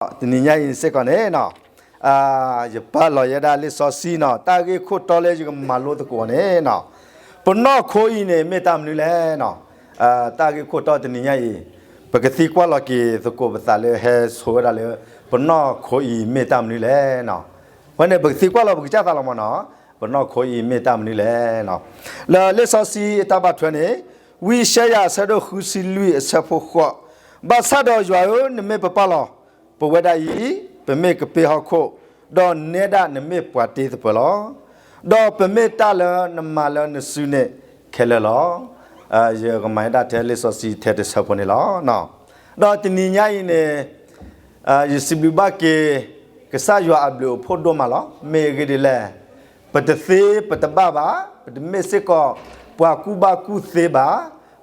တနံၤညါအံၤစ့ၢ်ကီးန့ၣ်နီၤ, ယပာ်လီၤယဲဒၣ်လံာ်စီဆှံနီၤ, တၢ်ဂ့ၢ်ခိၣ်တီလၢယကမၤလိသကိးန့ၣ်နီၤ, ပနီၢ်ခိအံၤန့ၣ် မ့ၢ်တၢ်မနုၤလဲၣ်နီၤ. တၢ်ဂ့ၢ်ခိၣ်တီတနံၤညါအံၤ, ပကသံကွၢ်လီၤက့ၤသကိးပသးလၢဟဲဆိဝဲဒၣ်လၢ ပနီၢ်ခိအံၤမ့ၢ်တၢ်မနုၤလဲၣ်နီၤ. ဖဲန့ၣ်ပကသံကွၢ်လီၤပကစၢ်သးလီၤမ့ၢ်နီၤ, ပနီၢ်ခိအံၤမ့ၢ်တၢ်မနုၤလဲၣ်နီၤ. လၢလံာ်စီဆှံအတၢ်ဘၣ်ထွဲန့ၣ်, ဝံယၡါယၤအဆၢဒိၣ်ဃုဆံလွံၢ်အဆၢဖိဃိး, ဘၣ်ဆၣ်ဒီးယွၤဧၢ, နမ့ၢ်ပပၢ်လီၤ. ပဝဲဒၣ်အံၤ, ပမ့ၢ်ကပ့ၢ်ဟီၣ်ခိၣ်, ဒီးနဲဒၣ်နမ့ၢ်ပှၤတ့သပၢၤလီၤ. ဒီးပမ့ၢ်တၢ်လၢနမၤလၢနစုန့ၣ်ခဲလၢာ်လီၤ. ယကမၤဒၣ်ထဲလံာ်စီဆှံထဲတဆၢဖိန့ၣ်လီၤ. ဒီးတနံၤညါအံၤန့ၣ်, ယစံးဘျုးဘၣ်က့ၤ ကစၢ်ယွၤအဘျုးအဖှိၣ်ဒိၣ်မးလီၤ. မ့ၢ်အဂ့ၢ်ဒ်လဲၣ်, ပတသ့ပတဘၣ်ဘၣ်, ပတမ့ၢ်စ့ၢ်ကီး ပှၤကူၣ်ဘၣ်ကူၣ်သ့ဘၣ်,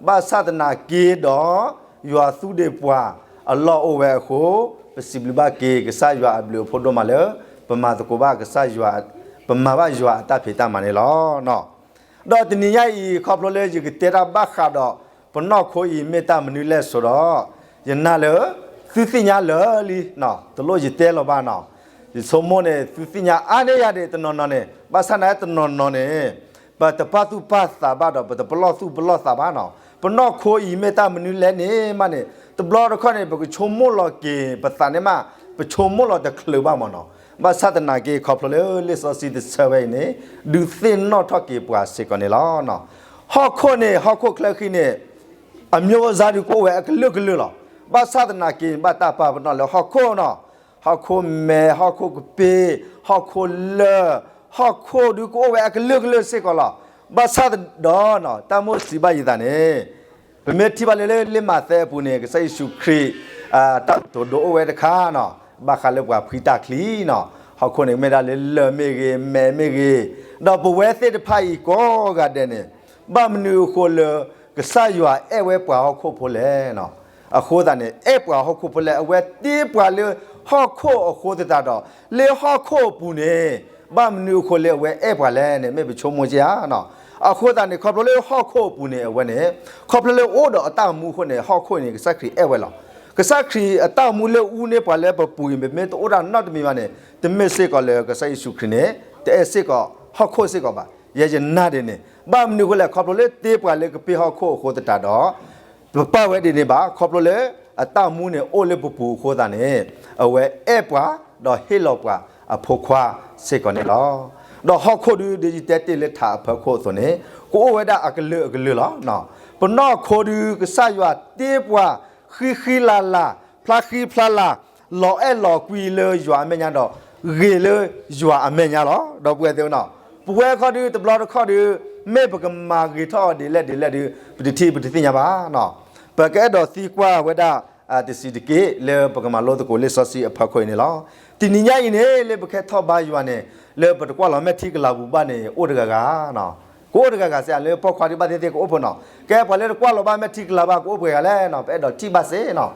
ဘၣ်ဆၣ်သနာ်က့ဒီး, ယွၤသူဒံးပှၤအလီၢ်အိၣ်ဝဲအဃိ, ပစံးဘျုးဘၣ်က့ၤကစၢ်ယွၤအဘျုးအဖှိၣ်ဒိၣ်မးလၢ ပမၤသကိးဘၣ်ကစၢ်ယွၤ, ပမၤဘၣ်ယွၤအတၢ်ဖံးတၢ်မၤန့ၣ်လီၤ. ဒီးတနံၤညါအံၤ ခီဖျိလၢယကတဲတၢ်ဘၣ်ဃးဒီး ပနီၢ်ခိအံၤမ့ၢ်တၢ်မနုၤလဲၣ်ဆိဒီး, ယနာ်လၢ သုသ့ၣ်ညါလၢာ်လံ, တလိၣ်ယတဲလီၤဘၣ်နီၤ. ယဆိကမိၣ်န့ၣ် သုသ့ၣ်ညါအါန့ၢ်ယၤဒံးတနီၤနီၤန့ၣ်, ဘၣ်ဆၣ်နာ်တနီၤနီၤန့ၣ်, ပတပာ်သူၣ်ပာ်သးဘၣ်ဒီး ပတပလီၢ်သူၣ်ပလီၢ်သးဘၣ်နီၤ. ပနီၢ်ခိအံၤမ့ၢ်တၢ်မနုၤလဲၣ်န့ၣ်မးန့ၣ်, တဘျီတခီၣ်န့ၣ် ပကဆိကမိၣ်လီၤက့ၤပသးန့ၣ်မး, ပဆိကမိၣ်လီၤတချုးဘၣ်မးနီၤ. ဘၣ်ဆၣ်သနာ်က့ ခီဖျိလၢလံာ်စီဆှံတဆၢဝဲအံၤန့ၣ်, ဒုးသ့ၣ်နီၣ်ထီၣ်က့ၤပှၤစ့ၢ်ကီးန့ၣ်လီၤ. ဟီၣ်ခိၣ်န့ၣ် ဟီၣ်ခိၣ်ချၢဃံန့ၣ်, အမျိုးအစားဒုးကအိၣ်ဝဲအကလုာ်ကလုာ်လီၤ. ဘၣ်ဆၣ်သနာ်က့ ဘၣ်တၢ်ပာ်ပနီၣ်လၢဟီၣ်ခိၣ်နီၤ, ဟီၣ်ခိၣ်မဲ, ဟီၣ်ခိၣ်ကပ့ၤ, ဟီၣ်ခိၣ်လၢၢ်, ဟီၣ်ခိၣ်ဒုးကအိၣ်ဝဲအကလုာ်ကလုာ်စ့ၢ်ကီးလီၤ. ဘၣ်ဆၣ်ဒီး တၢ်မိၣ်စံးဘၣ်ယသးန့ၣ်, ပမ့ၢ်ထံၣ်ဘၣ်လၢလၢလံာ်မးသဲအပူၤန့ၣ် ကစၢ်ယ့ၣ်ၡူးခရံာ် တၢ်ကတိၤဒိအိၣ်ဝဲတခါနီၤ, ဘၣ်ဃးလၢပှၤဖှံတၢ်ချံနီၤ, ဟီၣ်ခိၣ်န့ၣ်မ့ၢ်ဒၣ်လၢလၢၢ်မ့ၢ်ဂ့ၤ, မဲမ့ၢ်ဂ့ၤ, ဒီးပဝဲသ့ၣ်တဖၣ်အံၤကိးဂၤဒဲးန့ၣ်, ဘၣ်မနုၤအဃိလၢ ကစၢ်ယွၤအဲၣ်ဝဲပှၤဟီၣ်ခိၣ်ဖိလဲၣ်နီၤ. အဃိသတးန့ၣ် အဲၣ်ပှၤဟီၣ်ခိၣ်ဖိလဲၣ်, အဝဲတ့ပှၤလၢဟီၣ်ခိၣ်အဃိသတးဒီး, လၢဟီၣ်ခိၣ်အပူၤန့ၣ်, ဘၣ်မနုၤအဃိလၢအဝဲအဲၣ်ပှၤလဲၣ်န့ၣ် မ့ၢ်ပဆိကမိၣ်က့ဧါနီၤ. အဃိသတးန့ၣ် ခီဖျိလၢဟီၣ်ခိၣ်အပူၤန့ၣ် အဝဲန့ၣ်, ခီဖျိလၢအိၣ်ဒီးအတၢ်မူအဃိန့ၣ် ဟီၣ်ခိၣ်န့ၣ် ကစၢ်ခရံာ်အဲၣ်ဝဲလီၤ. ကစၢ်ခရံာ်အတၢ်မူလၢအူန့ၢ်ပှၤလၢပပူၤအံၤ ပမ့ၢ်တအိၣ်တၢ်နီတမံၤဘၣ်န့ၣ်, တမ့ၢ်စ့ၢ်ကီးလၢကစၢ်ယ့ၣ်ၡူးခရံာ်န့ၣ် တအဲၣ်စ့ၢ်ကီးဟီၣ်ခိၣ်စ့ၢ်ကီးဘၣ်. ယဲယနာ်ဒ်န့ၣ်, ဘၣ်မနုၤအဃိလဲၣ်, ခီဖျိလၢတ့ပှၤလၢကပ့ၢ်ဟီၣ်ခိၣ်အဃိသတးဒီး ပပာ်ဝဲဒ်န့ၣ်ဘၣ်, ခီဖျိလၢအတၢ်မူန့ၣ်အိၣ်လၢပပူၤအဃိသတးန့ၣ်, အဝဲအဲၣ်ပှၤ, ဒီးဟ့ၣ်လီၤပှၤအဖိခွါစ့ၢ်ကီးန့ၣ်လီၤ. ဒီးဟီၣ်ခိၣ်ဒုး ဒ်ယတဲတ့ၢ်လၢထးအဖီခိၣ်အသိးန့ၣ်, ကအိၣ်ဝဲဒၣ်အကလုာ်အကလုာ်လီၤ. ပနီၢ်ခိဒုး ကစၢ်ယွၤတ့ပှၤ, ဃံဃံလၤလၤ, ဖျါဃံဖျါလၤ, လီၤအဲၣ်လီၤကွံလၢယွၤအမဲာ်ညါဒီး, ဂ့ၤလၢယွၤအမဲာ်ညါလီၤ. ဒီပုၢ်ဝဲၢ်သ့ၣ်ဧၢနီၤ, ပဝဲခီဒုး တဘျီတခီၣ်ဒုး, မ့ၢ်ပကမၤဂ့ၤထီၣ်အီၤဒ်လဲၣ်ဒ်လဲၣ်ဒုး, ပတထံၣ်ပတသ့ၣ်ညါဘၣ်. ပကအဲၣ်ဒိးသံကွၢ်ဝဲဒၣ် တဆံးတက့ၢ် လၢပကမၤလိသကိးလံာ်စီဆှံအဖီခိၣ်အံၤန့ၣ်လီၤ. တနံၤညါအံၤန့ၣ် လၢပကဟဲထီၣ်ဘါယွၤန့ၣ်, လၢပတကွၢ်လီၤမဲာ်ထံကလၤပူၤဘၣ်န့ၣ် အိၣ်တဂၤဂၤ, ကအိၣ်တဂၤဂၤစ့ၢ်ဧါ, လၢပိာ်ခွါဒုးဘၣ်သ့ၣ်သ့ၣ်ကအိၣ်ဖိနီၤ. ကဲပှၤလၢတကွၢ်လီၤဘၣ်မဲာ်ထံကလၤဘၣ် ကအိၣ်ပှဲၤဂၤလဲၣ်နီၤ, ပအဲၣ်ဒိးထံၣ်ဘၣ်စ့ၢ်နီၤ.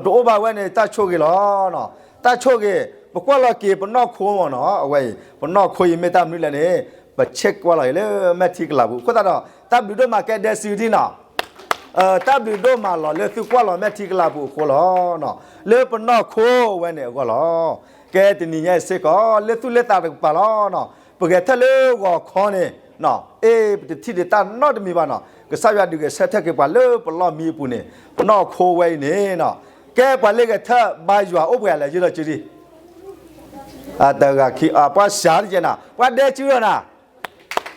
တအိၣ်ဘၣ်ဝဲန့ၣ် တၢ်ဆိၣ်ဂ့ၤလီၤ. တၢ်ဆိၣ်ဂ့ၤ, ပကွၢ်လီၤက့ၤပနီၢ်ခိမ့ၢ်နီၤ, အဝဲအံၤ ပနီၢ်ခိအံၤမ့ၢ်တၢ်မနုၤလဲၣ်န့ၣ်, ပဆဲးကွၢ်လီၤအံၤလၢမဲာ်ထံကလၤပူၤ. အဃိသတးဒီး တၢ်ဘျုးဒိၣ်မးကဲဒဲစုဒံနီၤ, တၢ်ဘျုးဒိၣ်မးလီၤ လၢသုကွၢ်လီၤမဲာ်ထံကလၤပူၤအဃိလီၤ. လၢပနီၢ်ခိဝဲန့ၣ်အဂီၢ်လီၤ. ကဲတနံၤညါအံၤစ့ၢ်ကီး လၢသူၣ်လၢသးတကပၤလီၤ. ပဂဲၤထၢၣ်လၢဂီၤခီန့ၣ်, အ့ ပတထံၣ်ဒံးတၢ်နီတမံၤဘၣ်နီၤ, ကစၢ်ယွၤဒုးဂဲၤဆၢထၢၣ်က့ၤပှၤလၢပလီၢ်မံအပူၤန့ၣ်, ပနီၢ်ခိဝဲအံၤန့ၣ်, ကဲပှၤလၢဂဲၤထၢၣ်ဘါယွၤအိၣ်ပှဲၤဂၤလဲၣ် ယုၢ်လီၤစုဒံ, တဂၤခံ, ပှၤစှၤတကဲနၤ, ပှၤဒဲစုလီၤနၤ,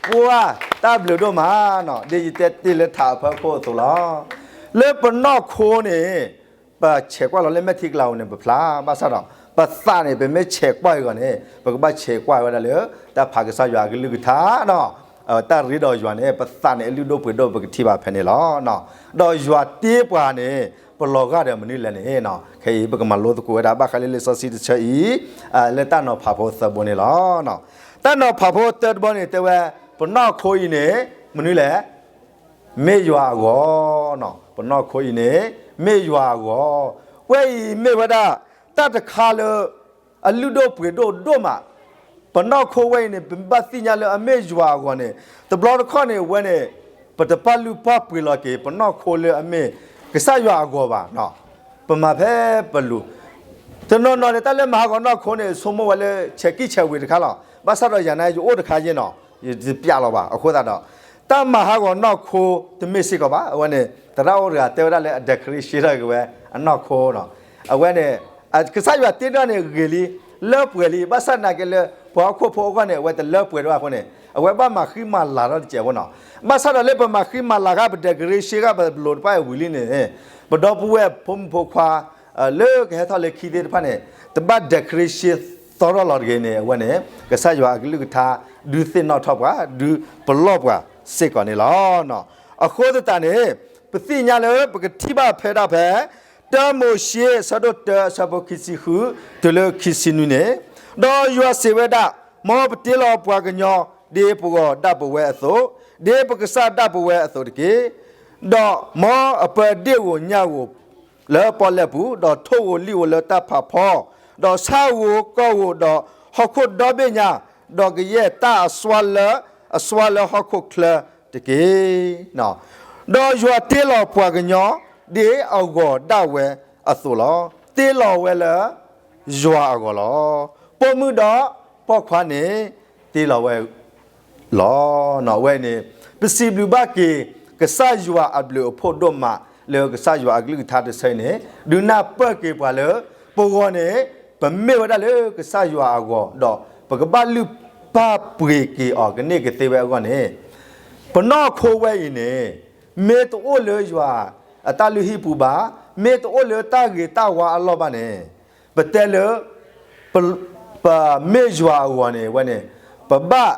ပှၤတၢ်ဘျုးဒိၣ်မးနီၤ, ဒ်ယတဲတ့ၢ်လၢထးအဖီခိၣ်အသိးလီၤ. လၢပနီၢ်ခိန့ၣ်, ပဆဲးကွၢ်လီၤလၢမဲာ်ထံကလၤပူၤန့ၣ် ပဖျါ, ဘၣ်ဆၣ်ဒီး ပသးန့ၣ် ပမ့ၢ်ဆဲးကွၢ်အံၤအဂီၢ်န့ၣ် ပကဘၣ်ဆဲးကွၢ်ဝဲဒၣ်လၢ တၢ်ဖးကစၢ်ယွၤအကလုၢ်ကထါနီၤ, တၢ်ရ့ဒီးယွၤန့ၣ် ပသးန့ၣ်အလုၢ်ဒိၣ်ပှ့ၤဒိၣ် ပကထံၣ်ဘၣ်ဖဲန့ၣ်လီၤ. ဒီးယွၤတ့ပှၤန့ၣ် ပလီၤဂာ်ဒီးမနုၤလဲၣ်န့ၣ်, ခဲအံၤပကမၤလိသကိးဝဲဒၣ် ဘၣ်ဃးလၢလံာ်စီဆှံတဆၢအံၤ, လၢတၢ်နီၤဖးဖိသၢဘိန့ၣ်လီၤ. တၢ်နီၤဖးဖိသၢဘိန့ၣ် တဲဝဲ, ပနီၢ်ခိအံၤန့ၣ် မနုၤလဲၣ် မ့ၢ်ယွၤအဂီၢ်, ပနီၢ်ခိအံၤန့ၣ် မ့ၢ်ယွၤအဂီၢ်, ဝဲအံၤမ့ၢ်ဝဲဒၣ် တၢ်တခါလၢ အလုၢ်ဒိၣ်ပှ့ၤဒိၣ်ဒိၣ်မး, ပနီၢ်ခိဝဲအံၤန့ၣ် ပဘၣ်သ့ၣ်ညါလၢအမ့ၢ်ယွၤအဂီၢ်န့ၣ်, တဘျီတခီၣ်န့ၣ် ဝဲန့ၣ် ပတပာ်လုၢ်ပာ်ပှ့ၤလီၤက့ၤ ပနီၢ်ခိလၢအမ့ၢ် ကစၢ်ယွၤအဂီၢ်ဘၣ်နီၤ. ပမၤဖဲပလူၤ, တနီၤနီၤန့ၣ် တၢ်လၢမၤဟးဂီၤနီၢ်ခိန့ၣ် ဆိကမိၣ်ဝဲလၢဆဲးကံၣ်ဆဲးဝ့ၤတခါလီၤ. ဘၣ်ဆၣ်ဒီးယၤန့ၣ် ယအိၣ်တခါယ့ၢ်နီၤ, ယတပျးလီၤဘၣ်. အဃိသတးဒီး တၢ်မၤဟးဂီၤနီၢ်ခိတမ့ၢ်စ့ၢ်ကီးဘၣ်. အဝဲန့ၣ် သရၣ်အိၣ်တဂၤတဲဝဲဒၣ်လၢအ decoration ထီၣ်က့ၤဝဲအနီၢ်ခိနီၤ. အဝဲန့ၣ် ကစၢ်ယွၤတ့တၢ်န့ၣ်ဂ့ၤလံ, လၢပှဲၤလံ, ဘၣ်ဆၣ်သနာ်က့လၢ ပှၤဟီၣ်ခိၣ်ဖိအဂီၢ်န့ၣ် အဝဲတလၢပှဲၤဒံးဘၣ်အဃိန့ၣ် အဝဲဘၣ်မၤဃံမၤလၤထီၣ်တစဲးဖိနီၤ. ဘၣ်ဆၣ်ဒီးလၢပမၤဃံမၤလၤဃာ် ပ decoration ဃာ် ပလိၤတဖၣ်အံၤဝံၤလံန့ၣ် ပဒီပုၢ်ဝဲၢ်ဖိမုၣ်ဖိခွါ လၢကဟဲထီၣ်လၢခံသ့ၣ်တဖၣ်န့ၣ် တဘၣ် decoration သီထီၣ်လီၤတဂ့ၤန့ၣ် အဝဲန့ၣ် ကစၢ်ယွၤအကလုၢ်ကထါ ဒုးသ့ၣ်နီၣ်ထီၣ်ပှၤ ဒုးပလီၢ်ပှၤစ့ၢ်ကီးန့ၣ်လီၤ. အဃိသတးန့ၣ် ပသ့ၣ်ညါလၢပကထံၣ်ဘၣ်ဖဲဒၣ်ဖဲ တၢမိၤၡ့ အဆၢဒိၣ်တၢ အဆၢဖိခံဆံဃု တုၤလၢခံဆံနွံန့ၣ်, ဒီးယွၤစံးဝဲဒၣ်, မ်ပတ့လီၤပှၤကညီ ဒ်ပဂီၤဒၣ်ပဝဲအသိး, ဒ်ပကစၢ်ဒၣ်ပဝဲအသိးတက့ၢ်. ဒီးမ်အပၢဒ့ၣ်ဧိၤညၣ်ဧိၤလၢပီၣ်လဲၣ်ပူၤ, ဒီးထိၣ်ဧိၤလံၣ်ဧိၤလၢတၢ်ဖးဖီ, ဒီးဆၣ်ဧိၤကီၢ်ဧိၤဒီးဟီၣ်ခိၣ်ဒီဘ့ၣ်ညါ, ဒီးကယဲၢ်တၢ်အစွါလၢ အစွါလၢဟီၣ်ခိၣ်ချၢတက့ၢ်. ဒီးယွၤတ့လီၤပှၤကညီ ဒ်အဂီၤဒၣ်ဝဲအသိးလီၤ. တ့လီၤဝဲလၢ ယွၤအဂီၤလီၤ. ပိာ်မုၣ်ဒီးပိာ်ခွါန့ၣ် တ့လီၤဝဲ လီၤ. အဝဲန့ၣ် ပစံးဘျုးဘၣ်က့ၤ ကစၢ်ယွၤအဘျုးအဖှိၣ်ဒိၣ်မး လၢကစၢ်ယွၤအကလုၢ်ကထါတဆၢအံၤန့ၣ် ဒုးနၢ်ပၢၢ်က့ၤပှၤလၢ ပဂီၤန့ၣ် ပမ့ၢ်ဝဲဒၣ်လၢကစၢ်ယွၤအဂီၤ ဒီးပကဘၣ်လုၢ်ပၢ်ပှ့ၤက့ၤအီၤကန့ၢ်ကသ့ဝဲအဂီၢ်န့ၣ် ပနီၢ်ခိဝဲအံၤန့ၣ် မ့ၢ်တအိၣ်လၢယွၤအတၢ်လုၢ်ဟံၣ်ပူၤဘၣ်, မ့ၢ်တအိၣ်လၢတၢ်ဂ့ၤတၢ်ဝါအလီၢ်ဘၣ်န့ၣ် ပတဲလၢ ပ ပမ့ၢ်ယွၤအဂီၤန့ၣ် ဝဲန့ၣ် ပဘၣ်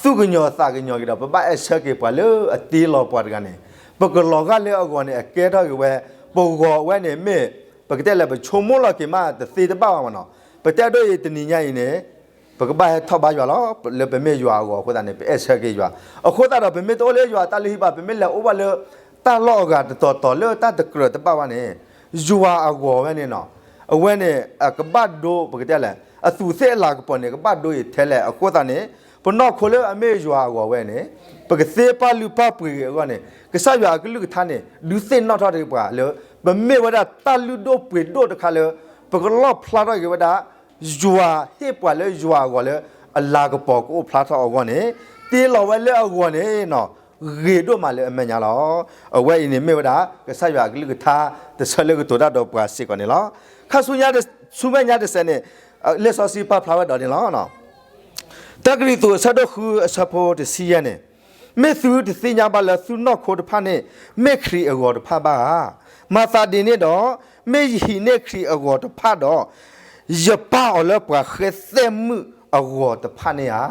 သူၣ်ကညီၤသးကညီၤက့ၤဒီး ပဘၣ်အဲၣ်ဆၢက့ၤပှၤလၢအတ့လီၤပှၤတဂၤန့ၣ် ပကလီၤဂာ်လၢအဂီၤန့ၣ် အကဲထီၣ်က့ၤဝဲ ပဂီၤဝဲန့ၣ် မ့ၢ် ပကတဲလၢပဆိကမိၣ်လီၤက့ၤမးတသ့တဘၣ်ဘၣ်မနီၤ. ပတဲဒိအံၤတနံၤညါအံၤန့ၣ် ပကဘၣ်ဟဲထီၣ်ဘါယွၤလီၤ. လၢပမ့ၢ်ယွၤအဂီၤအဃိသတးန့ၣ် ပအဲၣ်ဆၢက့ၤယွၤ. အဃိသတးဒီး ပမ့ၢ်တအိၣ်လၢယွၤအတၢ်လုၢ်ဟံၣ်ဘၣ်, ပမ့ၢ်လဲၤအိၣ်ဘၣ်လၢ တၢ်လီၢ်အဂၤတတီၤတီၤလၢတၢ်တကြၢးတဘၣ်ဘၣ်န့ၣ် ယွၤအဂီၤဝဲန့ၣ်နီၤ, အဝဲန့ၣ် အကဘၣ်ဒိ ပကတဲလဲၣ် အသူးသ့ၣ်အလၤကပီၤန့ၣ် ကဘၣ်ဒိအံၤထဲလဲၣ်. အဃိသတးန့ၣ် ပနီၢ်ခိလၢအမ့ၢ်ယွၤအဂီၤဝဲန့ၣ် ပကသ့ပၢ်လုၢ်ပၢ်ပှ့ၤက့ၤအဂီၢ်န့ၣ် ကစၢ်ယွၤအကလုၢ်ကထါန့ၣ် ဒုးသ့ၣ်နီၣ်ထီၣ်တ့ၢ်ပှၤလၢ ပမ့ၢ်ဝဲဒၣ်တၢ်လုၢ်ဒိၣ်ပှ့ၤဒိၣ်တခါလၢ ပကလီၣ်ဖျါထီၣ်က့ၤဝဲဒၣ် ယွၤဟ့ၣ်ပှၤလၢယွၤအဂီၤလၢ အလၤကပီၤကအိၣ်ဖျါထီၣ်အဂီၢ်န့ၣ် တ့လီၤဝဲလၢအဂီၤန့ၣ်နီၤ ဂ့ၤဒိၣ်မးလၢအမဲာ်ညါလီၤ. အဝဲအံၤန့ၣ်မ့ၢ်ဝဲဒၣ် ကစၢ်ယွၤအကလုၢ်ကထါ တဆၢလၢကတိၤတၢ်ဒီးပှၤစ့ၢ်ကီးန့ၣ်လီၤ. ခါဆူညါ ဆူမဲာ်ညါတစဲးန့ၣ် လံာ်စီဆှံပာ်ဖျါဝဲဒီးန့ၣ်လီၤ. တၢကရံၣ်သူးအဆၢဒိၣ်ဃုအဆၢဖိတဆံယဲၢ်န့ၣ်, မ့ၢ်သုတသ့ၣ်ညါဘၣ်လၢသုနီၢ်ခိတဖၣ်န့ၣ် မ့ၢ်ခရံာ်အဂီၤတဖၣ်ဘၣ်ဧါ. မၤသးဒ်န့ၣ်ဒီး, မ့ၢ်ယဟံးန့ၢ်ခရံာ်အဂီၤတဖၣ်ဒီး, ယပၢ်အီၤလၢပှၤဃဲသဲမုၣ်အဂီၤတဖၣ်န့ၣ်ဧါ.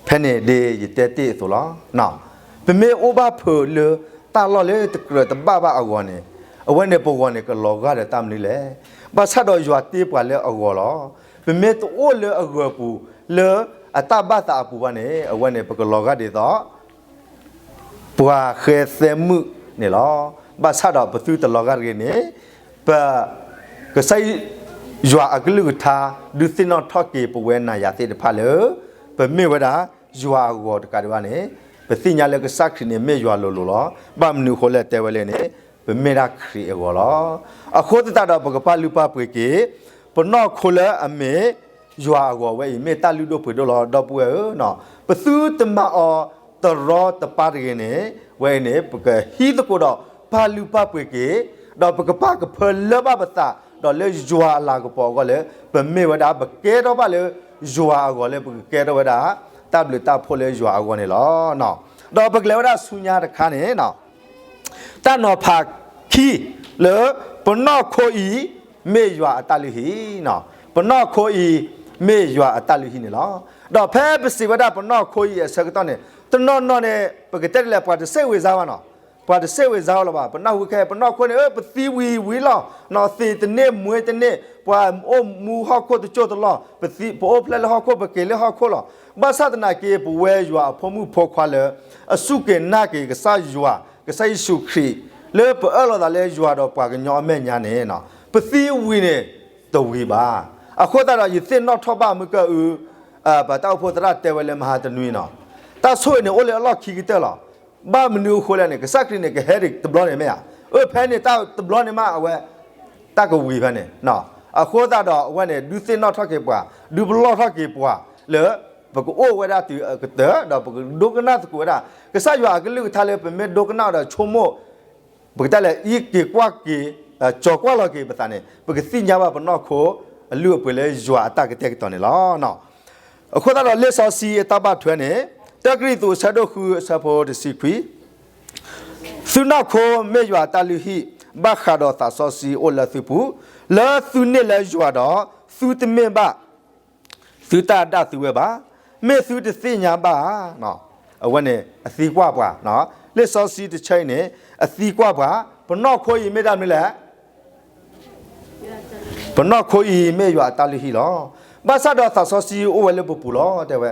ဖဲန့ၣ်ဒ်ယတဲတ့ၢ်အသိးလီၤ. ပမ့ၢ်အိၣ်ဘၣ်ဖုးလၢတၢ်လီၢ်လၢတကြၢးတဘၣ်ဘၣ်အဂီၢ်န့ၣ်, အဝဲန့ၣ်ပဂီၤန့ၣ်ကလီၤဂာ်ဒီးတၢ်မနုၤလဲၣ်. ဘၣ်ဆၣ်ဒီးယွၤတ့ပှၤလၢအဂီၤလီၤ. ပမ့ၢ်တအိၣ်လၢအဂီၤပူၤ လၢအတၢ်ဘၣ်သးအပူၤဘၣ်န့ၣ် အဝဲန့ၣ်ပကလီၤဂာ်ဒ်သိး ပှၤဃဲသဲမုၣ်န့ၣ်လီၤ. ဘၣ်ဆၣ်ဒီးပသုတလီၤဂာ်တဂ့ၤန့ၣ်, ပ ကစၢ်ယွၤအကလုၢ်ကထါ ဒုးသ့ၣ်နီၣ်ထီၣ်က့ၤပဝဲနၤယၤသ့ၣ်တဖၣ်လၢ ပမ့ၢ်ဝဲဒၣ်ယွၤအဂီၤတကးဒံးဘၣ်န့ၣ်, ပသ့ၣ်ညါလၢကစၢ်ခရံာ်န့ၣ်မ့ၢ်ယွၤလိၤလိၤလီၤ. ဘၣ်မနုၤအဃိလဲၣ်တဲဝဲလဲၣ်န့ၣ်, ပမ့ၢ်ဒၣ်ခရံာ်အဂီၤလီၤ. အဃိသတးဒီးပကပာ်လုၢ်ပာ်ပှ့ၤက့ၤ ပနီၢ်ခိလၢအမ့ၢ် ယွၤအဂီၤဝဲအံၤ မ့ၢ်တၢ်လုၢ်ဒိၣ်ပှ့ၤဒိၣ်လီၤ. ဒီပုၢ်ဝဲၢ်ဧၢ, ပသုတမၤအီၤတရီတပါတဂ့ၤန့ၣ်, ဝဲအံၤန့ၣ် ပကဟံးသကိးဒီးပာ်လုၢ်ပာ်ပှ့ၤက့ၤ, ဒီးပကပာ်ကဖၢလၢဘၣ်ပသး ဒီးလၢယွၤအလၤကပီၤအဂီၢ်လၢ ပမ့ၢ်ဝဲဒၣ် ပကဲထီၣ်ဘၣ်လၢယွၤအဂီၤလၢ ပကကဲထီၣ်ဝဲဒၣ် တၢ်ဘျုးတၢ်ဖှိၣ်လၢယွၤအဂီၢ်န့ၣ်လီၤ. ဒီးပကလဲၤဝဲဒၣ်ဆူညါတခါန့ၣ် တၢ်နီၤဖးခံလၢ ပနီၢ်ခိအံၤ မ့ၢ်ယွၤအတၢ်လုၢ်ဟံၣ်, ပနီၢ်ခိအံၤ မ့ၢ်ယွၤအတၢ်လုၢ်ဟံၣ်န့ၣ်လီၤ. ဒီးဖဲပစံးဝဲဒၣ်ပနီၢ်ခိအံၤအဆၢကတီၢ်န့ၣ် တနီၤနီၤန့ၣ် ပကတဲဒ်လဲၣ် ပှၤတစဲးဝံၤစါဘၣ်နီၤ, ပှၤတစဲးဝံၤစါအီၤလၢၤဘၣ်. ပနၢ်ဟူခဲ ပနီၢ်ခိန့ၣ် ပသံဝံၤဝံၤလီၤ, သံးတန့ၢ်မှ့တန့ၢ်, ပှၤအိၣ်မူဟီၣ်ခိၣ်တစိၢ်တလီၢ်, ပအိၣ်ဖျဲၣ်လၢဟီၣ်ခိၣ် ပက့ၤလၢဟီၣ်ခိၣ်လီၤ. ဘၣ်ဆၣ်သနာ်က့ ပဝဲယွၤအဖိမုၣ်ဖိခွါလၢ အစူၢ်က့ၤနာ်က့ၤကစၢ်ယွၤ ကစၢ်ယ့ၣ်ၡူးခရံာ် လၢပအၢၣ်လီၤသးလၢယွၤဒီးပှၤကညီအမဲာ်ညါန့ၣ် ပသံဝံၤန့ၣ် တဝံၤဘၣ်. အဃိသတးဒီး ယသ့ၣ်နီၣ်ထီၣ်ဘၣ်မုၢ်ကၢၢ်အု ပတၢ်အိၣ်ဖှိၣ်သရၣ်တဲဝဲလၢမဟါတနွံနီၤ, တၢ်ဆိၣ်ဂ့ၤန့ၣ်အိၣ်လၢအလီၢ်ခံကတၢၢ်လီၤ. ဘၣ်မနုၤအဃိလဲၣ်န့ၣ် ကစၢ်ခရံာ်န့ၣ် ကဟဲဒံးတဘျီန့ၣ်မ့ၢ်ဧါ, အၢ ဖဲန့ၣ်တၢ်တဘျီန့ၣ်မး အဝဲ တၢ်ကဝံၤဖဲန့ၣ်, အဃိသတးဒီးအဝဲန့ၣ် ဒုးသ့ၣ်နီၣ်ထီၣ်က့ၤပှၤ, ဒုးပလီၢ်ထီၣ်က့ၤပှၤလၢ ပကအိၣ်ဝဲဒၣ်တုၤအကတၢၢ် ဒီးပကဒိကနၣ်သကိးဝဲဒၣ် ကစၢ်ယွၤအကလုၢ်ကထါလၢ ပမ့ၢ်ဒိကနၣ်အီၤဒီးဆိကမိၣ် ပကတဲလဲၣ် အံးက့ၤကွၢ်က့ၤ ကၠီၤကွၢ်လီၤက့ၤပသးန့ၣ် ပကသ့ၣ်ညါဘၣ်ပနီၢ်ခိအလုၢ်အပှ့ၤလၢယွၤအတၢ်ကတဲာ်ကတီၤန့ၣ်လီၤ. အဃိသတးဒီးလံာ်စီဆှံအတၢ်ဘၣ်ထွဲန့ၣ် တၢကရံၣ်သူးအဆၢဒိၣ်ဃုအဆၢဖိတဆံခွံ, သုနီၢ်ခိမ့ၢ်ယွၤအတၢ်လုၢ်ဟံၣ်, ဘၣ်ဃးဒီးသးစီဆှံအိၣ်လၢသုပူၤ, လၢသုန့ၢ်လၢယွၤဒီး သုတမ့ၢ်ဘၣ် သုတၢ်ဒၣ်သုဝဲဘၣ်, မ့ၢ်သုတသ့ၣ်ညါဘၣ်ဧါ. အဝဲန့ၣ်အသံကွၢ်ပှၤ, လံာ်စီဆှံတဆၢအံၤန့ၣ် အသံကွၢ်ပှၤ, ပနီၢ်ခိအံၤမ့ၢ်တၢ်မနုၤလဲၣ်. ပနီၢ်ခိအံၤမ့ၢ်ယွၤအတၢ်လုၢ်ဟံၣ်လီၤ. ဘၣ်ဆၣ်ဒီးသးစီဆှံအိၣ်ဝဲလၢပပူၤလီၤ တဲဝဲ,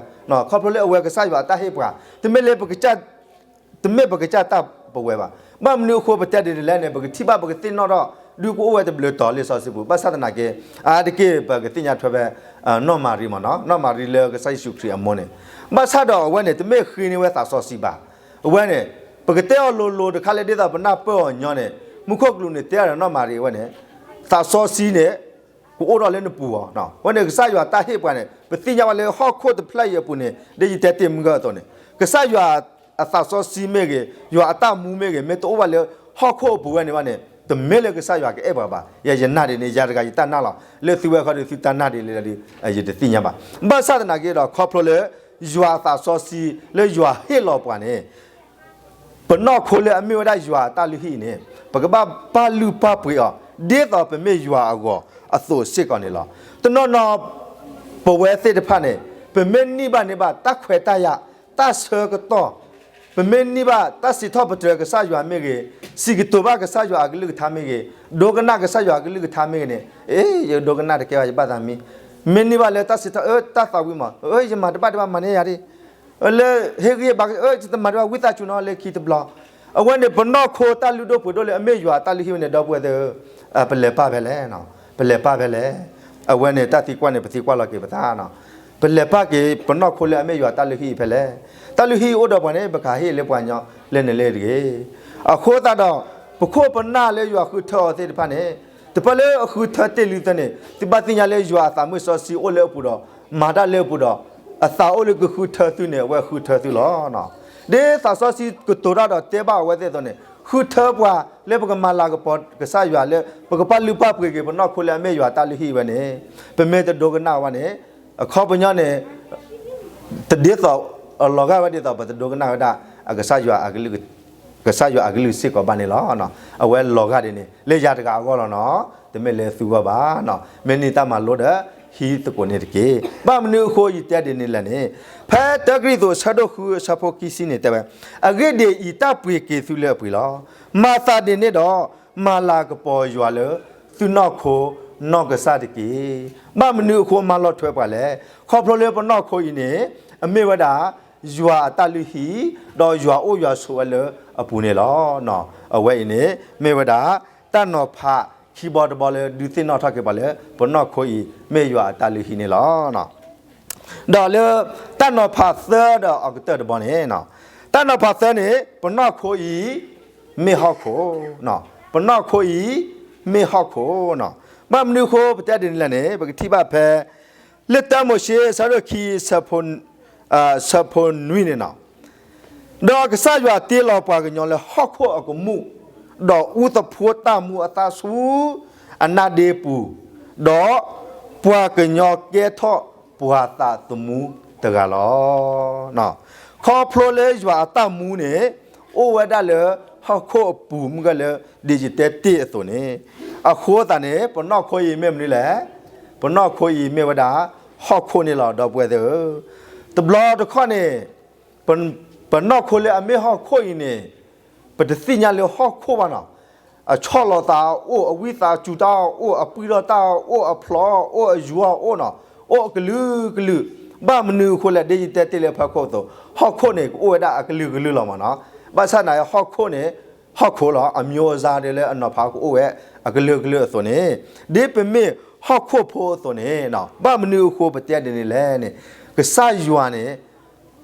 ခီဖျိလၢအဝဲကစၢ်ယွၤအတၢ်ဟ့ၣ်ပှၤ, တမ့ၢ်လၢပကစၢ် တမ့ၢ်ပကစၢ်တၢ်ပဝဲဘၣ်. ဘၣ်မနုၤအဃိပတဲဒ်န့ၣ်လဲၣ်န့ၣ် ပကထံၣ်ဘၣ်ပကသ့ၣ်နီၣ်ထီၣ် ဒုးကအိၣ်ဝဲတဘျုးတီၤလံာ်စီဆှံပူၤ, ဘၣ်ဆၣ်သနာ်က့ အါတက့ၢ်ပကသ့ၣ်ညါထွဲဖဲ နီၢ်မၤရံမ့ၢ်နီၤ, နီၢ်မၤရံလၢကစၢ်ယ့ၣ်ၡူးခရံာ်အမိၢ်န့ၣ်, ဘၣ်ဆၣ်ဒီးအဝဲန့ၣ် တမ့ၢ်ဃ့န့ၢ်ဝဲသးစီဆှံဘၣ်. အဝဲန့ၣ် ပကတဲအီၤလိၤလိၤတခါလၢဒ်သိးပနၢ်ပၢၢ်အီၤညီန့ၣ် မူခိၣ်ကလူးန့ၣ်တဲအီၤဒီးနီၢ်မၤရံအဝဲန့ၣ် သးစီဆှံန့ၣ် ကအိၣ်ထီၣ်လၢနပူၤအီၤ, အဝဲန့ၣ်ကစၢ်ယွၤတၢ်ဟ့ၣ်ပှၤန့ၣ် ပသ့ၣ်ညါဝဲလၢဟီၣ်ခိၣ်တဖျၢၣ်အံၤအပူၤန့ၣ် ဒ်ယတဲတ့ၢ်မုၢ်ဂၢၢ်အသိးန့ၣ် ကစၢ်ယွၤအသးစီဆှံမ့ၢ်ဂ့ၤ, ယွၤအတၢ်မူမ့ၢ်ဂ့ၤ, မ့ၢ်တအိၣ်ဘၣ်လၢဟီၣ်ခိၣ်အပူၤဝဲန့ၣ်ဘၣ်န့ၣ် တမ့ၢ်လၢကစၢ်ယွၤကအဲၣ်ပှၤဘၣ်. ယဲယနၢ်ဒ်န့ၣ် ယၤတဂၤယတၢ်နၢ်လီၤ. လၢသုဝဲဃီဒီးသုတၢ်နၢ်ဒ်လဲၣ်ဒီး ယတသ့ၣ်ညါဘၣ်. ဘၣ်ဆၣ်သနာ်က့ဒီး ခီဖျိလၢ ယွၤအသးစီဆှံလၢယွၤဟ့ၣ်လီၤပှၤန့ၣ် ပနီၢ်ခိလၢအမ့ၢ်ဝဲဒၣ်ယွၤအတၢ်လုၢ်ဟံၣ်အံၤန့ၣ် ပကဘၣ်ပာ်လုၢ်ပာ်ပှ့ၤအီၤ ဒ်သိးပမ့ၢ်ယွၤအဂီၢ်အသိးစ့ၢ်ကီးန့ၣ်လီၤ. တနီၤနီၤ ပဝဲသ့ၣ်တဖၣ်န့ၣ် ပမ့ၢ်န့ၢ်ဘၣ်န့ၢ်ဘၣ်တၢ်ခွဲးတၢ်ယာ်, တၢ်ဆၢကတီၢ်, ပမ့ၢ်န့ၢ်ဘၣ်တၢ်စံးထီၣ်ပတြၢၤကစၢ်ယွၤမ့ၢ်ဂ့ၤ, စံးကတိၤဘၣ်ကစၢ်ယွၤအကလုၢ်ကထါမ့ၢ်ဂ့ၤ, ဒိကနၣ်ကစၢ်ယွၤအကလုၢ်ကထါမ့ၢ်ဂ့ၤန့ၣ်, အ့ ယဒိကနၣ်တကဲဘၣ် ယဘၣ်သးမံ, မ့ၢ်န့ၢ်ဘၣ်လၢတၢ်စံးထီၣ် အၢ တၢ်သးဝံၣ်မး, အၢ ယမၤတဘၣ်တဘၣ် မၤန့ၢ်ယၤဒ် လၢဟ့ၣ်ဂံၢ်ဘါ အၢ ယတမၤတဘၣ် ဝံသးစူၤနီၤလၢခံတဘျီ. အဝဲန့ၣ် ပနီၢ်ခိတၢ်လုၢ်ဒိၣ်ပှ့ၤဒိၣ်လၢအမ့ၢ်ယွၤအတၢ်လုၢ်ဟံၣ်ဝဲန့ၣ် ဒီပုၢ်ဝဲၢ်သ့ၣ်ဧၢ, ပလဲၤပာ်ဖဲလဲၣ်, ပလဲၤပာ်ဖဲလဲၣ်. အဝဲန့ၣ်တၢ်သံကွၢ်န့ၣ် ပသံကွၢ်လီၤက့ၤပသး, ပလဲၤပာ်က့ၤပနီၢ်ခိလၢအမ့ၢ်ယွၤတၢ်လုၢ်ဟံၣ်ဖဲလဲၣ်. တၢ်လုၢ်ဟံၣ်အိၣ်ဒီးပှၤန့ၣ် ပကဟ့ၣ်လၢပှၤကညီလၢန့ၣ်လၢတဂ့ၤ. အဃိသတးဒီး ပခိၣ်ပနၢ်လၢယွၤဃုထၢအီၤသ့ၣ်တဖၣ်န့ၣ် တပၢၢ်လၢအဃုထၢတ့ၢ်လံသုန့ၣ် သုဘၣ်သ့ၣ်ညါလၢယွၤအသးမုၢ်စီဆှံအိၣ်လၢအပူၤဒီး မၤတၢ်လၢအပူၤဒီး အသးအိၣ်လၢကဃုထၢသုန့ၣ် အဝဲဃုထၢသုလီၤ. ဒ်သးစီဆှံကတိၤတၢ်ဒီးတဲဘၣ်အဝဲသ့ၣ်အသိးန့ၣ် ဃုထၢပှၤလၢပကမၤလၤကပီၤကစၢ်ယွၤလၢ ပကပာ်လုၢ်ပာ်ပှ့ၤက့ၤပနီၢ်ခိလၢအမ့ၢ်ယွၤတၢ်လုၢ်ဟံၣ်ဝဲန့ၣ် ပမ့ၢ်တဒိကနၣ်ဝဲန့ၣ် အခီပညီန့ၣ် တဒ်သိး အလီၤဂာ်ဝဲဒ်သိးပတဒိကနၣ်ဝဲဒၣ် ကစၢ်ယွၤအကလုၢ်စ့ၢ်ကီးဘၣ်န့ၣ်လီၤ. အဝဲလီၤဂာ်ဒ်န့ၣ် လၢယၤတဂၤအဂီၢ်လီၤနီၤ. တမ့ၢ်လၢသုဂီၢ်ဘၣ်နီၤ. မ့ၢ်န့ၢ်တၢ်မၤလိဒီး ဟံးသကိးန့ၣ်တက့ၢ်. ဘၣ်မနုၤအဃိယတဲဒ်န့ၣ်လဲၣ်န့ၣ် ဖဲတၢကရံၣ်သူးအဆၢဒိၣ်ဃုအဆၢဖိခံဆံန့ၣ်တဲဝဲ, အဂ့ၢ်ဒ်အံၤ, တၢ်ပှ့ၤက့ၤသုလၢအပှ့ၤလီၤ. မၤသးဒ်န့ၣ်ဒီး မၤလၤကပီၤယွၤလၢသုနီၢ်ခိနီၢ်ကစၢ်တက့ၢ်. ဘၣ်မနုၤအဃိမၤလီၤထွဲပှၤလဲၣ်. ခီဖျိလၢပနီၢ်ခိအံၤန့ၣ် အမ့ၢ်ဝဲဒၣ် ယွၤအတၢ်လုၢ်ဟံၣ် ဒီးယွၤအိၣ်ယွၤဆိးဝဲလၢအပူၤန့ၣ်လီၤ. အဝဲအံၤန့ၣ် မ့ၢ်ဝဲဒၣ် တၢ်နီၤဖးခံဘီတဘီလၢဒုးသ့ၣ်နီၣ်ထီၣ်က့ၤပှၤလၢ ပနီၢ်ခိအံၤ မ့ၢ်ယွၤအတၢ်လုၢ်ဟံၣ်န့ၣ်လီၤ. ဒီးလၢတၢ်နီၤဖးသၢဒီးအကတၢၢ်တဘီန့ၣ်, တၢ်နီၤဖးသၢန့ၣ် ပနီၢ်ခိအံၤ မ့ၢ်ဟီၣ်ခိၣ်, ပနီၢ်ခိအံၤ မ့ၢ်ဟီၣ်ခိၣ်နီၤ. ဘၣ်မနုၤအဃိပတဲဒ်န့ၣ်လဲၣ်န့ၣ် ပကထံၣ်ဘၣ်ဖဲ လၢတၢမိၤၡ့ အဆၢဒိၣ်ခံ အဆၢဖိနွံန့ၣ်နီၤ, ဒီးကစၢ်ယွၤတ့လီၤပှၤကညီလၢဟီၣ်ခိၣ်အကမူၣ်, ဒီးအူသဖှိတၢ်မူအသါဆူ အနါဒ့ပူၤ, ဒီးပှၤကညီကဲထီၣ်ပှၤသးသမူတဂၤလီၤ. ခီဖျိလၢယွၤအတၢ်မူန့ၣ် အိၣ်ဝဲဒၣ်လၢဟီၣ်ခိၣ်အပူၤမုၢ်ဂၢၢ်လၢဒ်ယတဲတ့ၢ်အသိးန့ၣ်, အဃိသတးန့ၣ် ပနီၢ်ခိအံၤမ့ၢ်မနုၤလဲၣ်. ပနီၢ်ခိအံၤမ့ၢ်ဝဲဒၣ် ဟီၣ်ခိၣ်န့ၣ်လီၤ ဒီပုၢ်ဝဲၢ်သ့ၣ်ဧၢ, တဘျီတခီၣ်န့ၣ် ပနီၢ်ခိလၢအမ့ၢ်ဟီၣ်ခိၣ်အံၤန့ၣ် ပတသ့ၣ်ညါလၢဟီၣ်ခိၣ်ဘၣ်နီၤ. အဆီၣ်လီၤသးအအိၣ်, အဝံသးစူၤတၢ်အအိၣ်, အပှံၢ်ထီၣ်တၢ်အအိၣ်, အဖျိးအအိၣ်, အယူၤအအိၣ်နီၤ, အိၣ်အကလုာ်ကလုာ်. ဘၣ်မနုၤအဃိလဲၣ် ဒ်ယတဲတ့ၢ်လၢဖီခိၣ်အသိး, ဟီၣ်ခိၣ်န့ၣ် ကအိၣ်ဝဲဒၣ်အကလုာ်ကလုာ်လီၤမးနီၤ. ဘၣ်ဆၣ်သနာ်က့ ဟီၣ်ခိၣ်န့ၣ် ဟီၣ်ခိၣ်လီၤ, အမျိုးအစားဒ်လၢအနီၤဖးကအိၣ်ဝဲအကလုာ်ကလုာ်အသိးန့ၣ်, ဒ်ပမ့ၢ်ဟီၣ်ခိၣ်ဖိအသိးန့ၣ်, ဘၣ်မနုၤအဃိပတဲဒ်န့ၣ်လဲၣ်န့ၣ်, ကစၢ်ယွၤန့ၣ်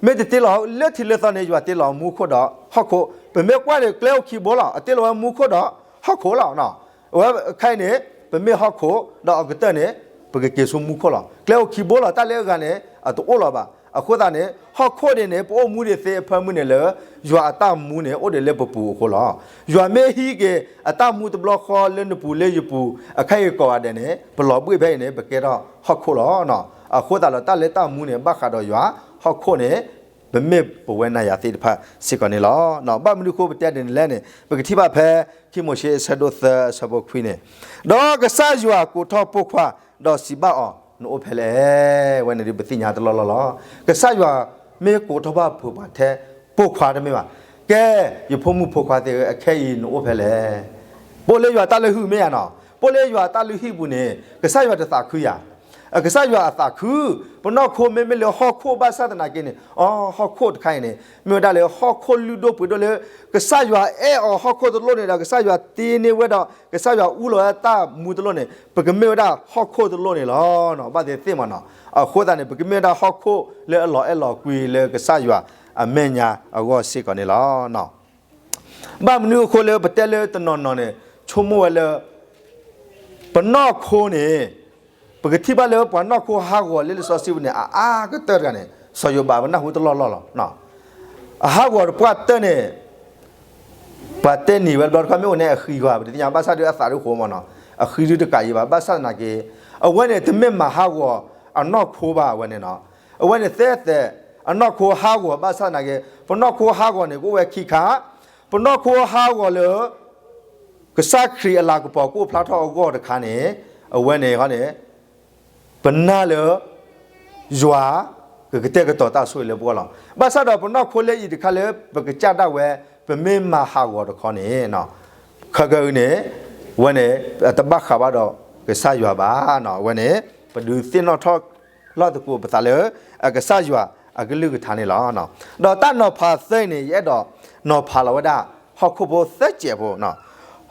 မ့ၢ်တတ့လီၤလၢထံးလၢသီန့ၣ် ယွၤတ့လီၤမူခိၣ်ဒီးဟီၣ်ခိၣ်, ပမ့ၢ်ကွၢ်န့ၣ် ကျဲအိၣ်ခံဘိလီၤ, အတ့လီၤဝဲမူခိၣ်ဒီးဟီၣ်ခိၣ်လီၤ. အဝဲခဲအံၤန့ၣ် ပမ့ၢ်ဟီၣ်ခိၣ် ဒီးအကတၢၢ်န့ၣ် ပကက့ၤဆူမူခိၣ်လီၤ. ကျဲအိၣ်ခံဘိလီၤ, တၢ်လၢအဂၤန့ၣ် အတအိၣ်လီၤဘၣ်. အဃိသတးန့ၣ် ဟီၣ်ခိၣ်န့ၣ်န့ၣ် ပအိၣ်မူဒံးသ့အဖၢမုၢ်န့ၣ်လၢ ယွၤအတၢ်မူန့ၣ် အိၣ်ဒံးလၢပပူၤအဃိလီၤ. ယွၤမ့ၢ်ဟံးက့ၤအတၢ်မူတဘျီဃီလၢနပူၤလၢယပူၤ အခဲအံၤကိးဂၤဒဲးန့ၣ် ပလီၤဘှံးဖဲအံၤန့ၣ် ပကဲထီၣ်ဟီၣ်ခိၣ်လီၤ. အဃိသတးဒီး တၢ်လၢတၢ်မူန့ၣ် ဘၣ်ဃးဒီးယွၤ, ဟီၣ်ခိၣ်န့ၣ် ပမ့ၢ်ပဝဲနၤယၤသ့ၣ်တဖၣ်စ့ၢ်ကီးန့ၣ်လီၤ. ဘၣ်မနုၤအဃိပတဲဒ်န့ၣ်လဲၣ်န့ၣ် ပကထံၣ်ဘၣ်ဖဲ ခံမိၤၡ့အဆၢဒိၣ်သၢအဆၢဖိခွံန့ၣ်, ဒီးကစၢ်ယွၤကိးထီၣ်ပိာ်ခွါ, ဒီးစံးဘၣ်အီၤ, နအိၣ်ဖဲလဲၣ်. ဝဲန့ၣ်ဒုးပသ့ၣ်ညါတလီၢ်လီၢ်လီၤ. ကစၢ်ယွၤမ့ၢ်ကိးထီၣ်ဘၣ်ပိာ်ခွါထဲ ပိာ်ခွါတမ့ၢ်ဘၣ်. ကဲ, ယဖိမုၣ်ဖိခွါသ့ၣ်ဧၢ, အခဲအံၤနအိၣ်ဖဲလဲၣ်. ပအိၣ်လၢယွၤတၢ်လုၢ်ဟံၣ်မ့ၢ်ဧါနီၤ, ပအိၣ်လၢယွၤတၢ်လုၢ်ဟံၣ်ပူၤန့ၣ် ကစၢ်ယွၤတသးခုယၤ အကစၢ်ယွၤအသးခု, ပနီၢ်ခိမ့မ့ၢ်လၢဟီၣ်ခိၣ်ဘၣ်ဆၣ်သနာ်က့န့ၣ်, အီ ဟီၣ်ခိၣ်တခါအံၤန့ၣ် မ့ၢ်ဝဲဒၣ်လၢဟီၣ်ခိၣ်လုၢ်ဒိၣ်ပှ့ၤဒိၣ်လၢ ကစၢ်ယွၤအဲၣ်အီၤဟီၣ်ခိၣ်တလိၣ်န့ၣ်ဒီး ကစၢ်ယွၤတ့န့ၢ်ဝဲဒီး ကစၢ်ယွၤအူလီၤဝဲတၢ်မူတလိၣ်န့ၣ် ပကမ့ၢ်ဝဲဒၣ်ဟီၣ်ခိၣ်တလိၣ်န့ၣ်လီၤ. ဘၣ်သ့ၣ်သ့ၣ်မးနီၤ, အဃိသတးန့ၣ် ပကမ့ၢ်ဝဲဒၣ်ဟီၣ်ခိၣ်လၢအလီၤအဲၣ်လီၤကွံလၢကစၢ်ယွၤအမဲာ်ညါအဂီၢ်စ့ၢ်ကီးန့ၣ်လီၤ. ဘၣ်မနုၤအဃိလၢပတဲလၢတနီၤနီၤန့ၣ် ဆိကမိၣ်ဝဲလၢ ပနီၢ်ခိန့ၣ် ပကထံၣ်ဘၣ်လၢပှၤနီၢ်ခိဟးဂီၤလၢလံာ်စီဆှံပူၤန့ၣ် အအါကတၢၢ်တဂၤန့ၣ် စီၤယိၤဘးပနၢ်ဟူတလီၢ်လီၢ်လီၤ. အဟးဂီၤတပှၢ်တၢၢ်န့ၣ် ပှၤတဲနံၤဝဲတဘျီတခီၣ်မ့ၢ်အိၣ်န့ၣ်အဃံကွၢ် ပတသ့ၣ်ညါဘၣ်ဆၣ်ဒီးအသးဒုးဃိမးနီၤ, အဃံဒုးတကးယံၤဘၣ် ဘၣ်ဆၣ်သနာ်က့ အဝဲန့ၣ်တမ့ၢ်မၤဟးဂီၤအနီၢ်ခိဘၣ် အဝဲန့ၣ်နီၤ. အဝဲန့ၣ်သဲသဲ အနီၢ်ခိဟးဂီၤဘၣ်ဆၣ်သနာ်က့ ပနီၢ်ခိဟးဂီၤန့ၣ် ကအိၣ်ဝဲခံခါ, ပနီၢ်ခိဟးဂီၤလၢ ကစၢ်ခရံာ်အလၤကပီၤကအိၣ်ဖျါထီၣ်အဂီၢ်တခါန့ၣ်, အဝဲန့ၣ်ဃီန့ၣ် ပနာ်လၢ ယွၤ ကကတဲာ်ကတီၤတၢ်ဆိၣ်ဂ့ၤလၢပဂီၢ်လီၤ. ဘၣ်ဆၣ်ဒီးပနီၢ်ခိလၢအံၤတခါလၢပကစၢ်ဒၣ်ဝဲ ပမ့ၢ်မၤဟးဂီၤတခီန့ၣ် ခဲကနံၣ်အံၤန့ၣ် ဝဲန့ၣ် တဘၣ်ဃးဘၣ်ဒီးကစၢ်ယွၤဘၣ်. အဝဲန့ၣ် ပဒုးသ့ၣ်နီၣ်ထီၣ်လီၢ်သကိးပသးလၢ အကစၢ်ယွၤအကလုၢ်ကထါန့ၣ်လီၤ. ဒီးတၢ်နီၤဖးသၢအံၤန့ၣ် ယအဲၣ်ဒိးနီၤဖးလီၤဝဲဒၣ် ဟီၣ်ခိၣ်ဖိသၢစဲးဖိ,